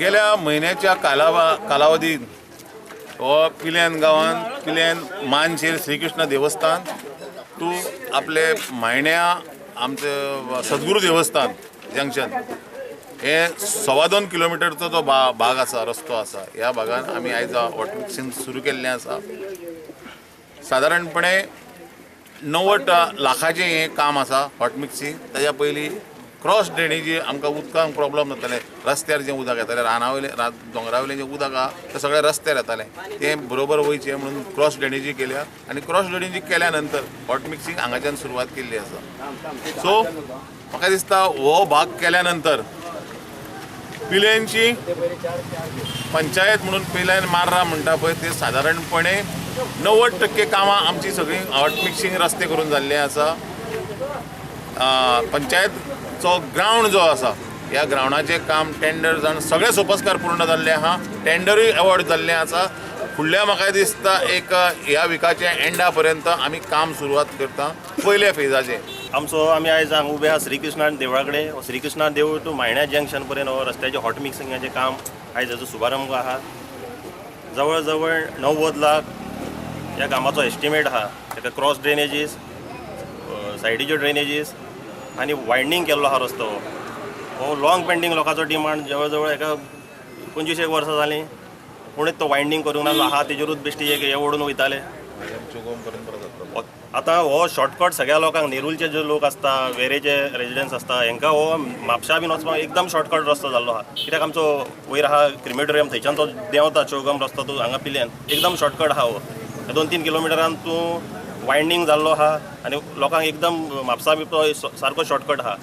गेल्या म्हयन्याच्या कालावधीत हो पिल्यान गांवांत पिल्यान मानशेर श्रीकृष्ण देवस्थान टू आपले मायण्या आमचे सद्गुरू देवस्थान जंक्शन हे 2.25 किलोमिटरचो जो भाग आसा, रस्तो आसा, ह्या भागान आमी आयज हॉट मिक्सिंग सुरू केल्लें आसा. सादारणपणे 90 लाखाचें हें काम आसा हॉट मिक्सिंग. ताज्या पयलीं क्रॉस ड्रेनेजी आमकां उदकांक प्रॉब्लम जातालें, रस्त्यार जें उदक येतालें, राना वयलें, दोंगरा वयलें जें उदक आहा तें सगळें रस्त्यार येतालें, तें बरोबर वयचें म्हणून क्रॉस ड्रेनेजी केल्या आनी क्रॉस ड्रेनेजी केल्या नंतर हॉट मिक्सिंग हांगाच्यान सुरवात केल्ली आसा. सो म्हाका दिसता हो भाग केल्या नंतर पिलेनची पंचायत म्हणून पिल्यान मार्रा म्हणटा पळय ते सादारणपणे 90% कामां आमची सगळीं हॉट मिक्सिंग रस्ते करून जाल्ले आसा. पंचायतचो ग्रावंड जो आसा ह्या ग्रावंडाचें काम टेंडर जावन सगळे सोपस्कार पूर्ण जाल्ले आहा, टेंडरूय अवॉर्ड जाल्लें आसा. फुडल्या म्हाका दिसता एक ह्या विकाच्या एंडा पर्यंत आमी काम सुरवात करता पयल्या फेजाचें. आमचो आमी आयज हांगा उबे आहा श्रीकृष्णा देवळा कडेन. श्रीकृष्णा देवूळ टू मायण्या जंक्शन पर्यंत हो रस्त्याचें हॉट मिक्सिंगाचें काम आयज हाचो शुभारंभ आहा. जवळ जवळ 90 लाख ह्या कामाचो एस्टिमेट आहा. ताका क्रॉस ड्रेनेजीस, सायडीच्यो ड्रेनेजीस आनी वायडनींग केल्लो आहा रस्तो. हो लॉंग पेंडींग लोकांचो डिमांड जवळ जवळ एका 25 एक वर्सां जालीं, कोणूच तो वायडनींग करूंक ना आहा, तेजेरूच बेश्टी एक हें ओडून वयताले. आतां हो शॉर्टकट सगळ्या लोकांक, नेरूलचे जे लोक आसता, वेरेचे रेजिडंट्स आसता, हेंकां हो म्हापशा बीन वचपाक एकदम शॉर्टकट रस्तो जाल्लो आहा. कित्याक आमचो वयर आहा क्रिमेटोरियम, थंयच्यान तो देंवता चौगम रस्तो, तूं हांगा पिल्यान एकदम शॉर्टकट आहा. हो 2-3 किलोमिटरान तूं वायंडींग जाल्लो आहा आनी लोकांक एकदम म्हापसा बी तो सारको शॉर्टकट आहा.